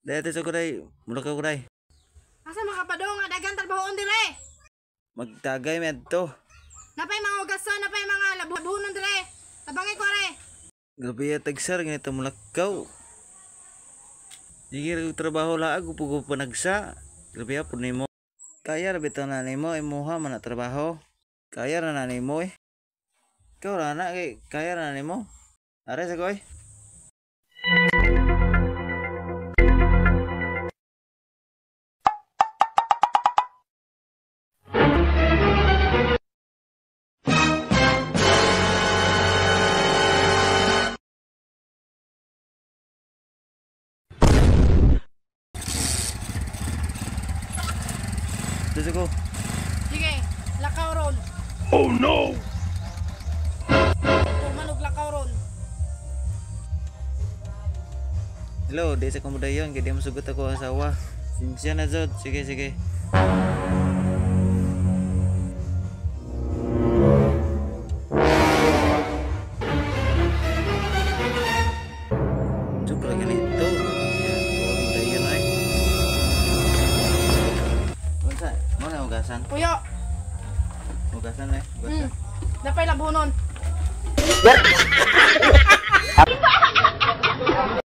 Dahil sa kuday, mula ka kuday. Asa makapadong nga daghang trabahoon dire? Magtagay mi adto. Napay mga ugason, napay mga labuhonon dire. Tabangay ko are. Grabe ya tagsar ganito mulakaw. Sige ra trabaho laag upo panagsa. Grabe ya pud nimo. Kaya ra bitaw na nimo imuha man na trabaho. Kaya ra na nimo eh. Ikaw ra na kay kaya ra na nimo. Are sa koy. Dito ko. Sige, lakaw ron. Oh no! Tumanog lakaw ron. Hello, di sa kamudayon kay di mo sugot ako asawa. Sinsya na jud. Sige, sige. Joke ra ganito. Kamudayon ay. Unsa? Mo na ugasan? Puyo. Ugasan eh. Ugasan. Napay labuhonon.